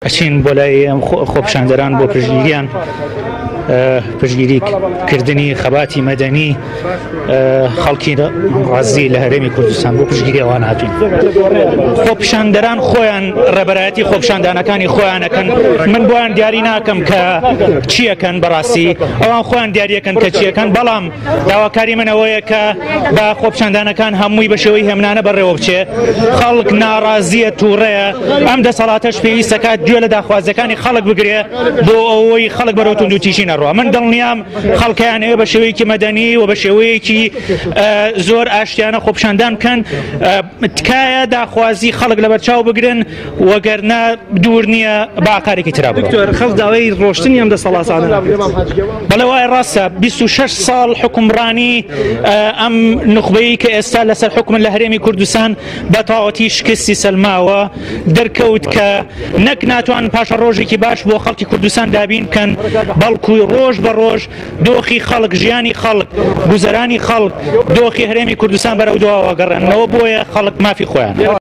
ئەچین بۆ لای ئەم خۆپیشاندەران بۆ پشتگیریان پشتگیری کردنی خەباتی مەدەنی خەڵکی ڕازی لە هەرێمی کوردستان بۆ پشتگیری ئەوان هاتوین. خۆپیشاندەران خۆیان ڕێبەرایەتی خۆپیشاندانەکانی خۆیانەکەن من بۆیان دیاری ناکەم کە چیەکەن بەڕاستی ئەوان خۆیان دیاریەکەن کە چیەکەن بەڵام داواکاری من ئەوەیە کە بە خۆپیشاندانەکان هەمووی بە شێوەی هێمنانە بەڕێوە بچێ خەڵک ناڕازیە تووڕەیە ئەم دەسەڵاتەش پێویستەکات گوێ لە داخوازیەکانی خەڵک بگرێ بۆ ئەوەی خەڵک بەرەو توندوتیژی نەڕوا من دڵنیام خەڵکیان ئەوێ بە شێوەیەکی مەدەنی و بە شێوەیەکی زۆر ئاشتیانە خۆپیشاندان بکەن تکایە داخوازی خەڵک لەبەرچاو بگرن وەگەرنا دوور نییە بە ئاقارێکی ترا بڕۆن. دکتۆر خەڵک داوای ڕۆشتنی ئەم دەسەڵاتانە دەکرد. بەڵێ وایە ڕاستە 26 ساڵ حکومڕانی ئەم نوخبەی کە ئێستا لەسەر حکومن لە هەرێمی کوردستان بە تەواوەتی شکستی سەلماوە دەرکەوت کە نەک ناتوان پاشە ڕۆژێکی باش بۆ خەڵکی کوردستان دابین بکەن بەڵکو ڕۆژ بە ڕۆژ دۆخی خەڵک ژیانی خەڵک گوزەرانی خەڵک دۆخی هەرێمی کوردستان بەرەو دواوە گەڕێنەوە بۆیە خەڵک مافی خۆیان.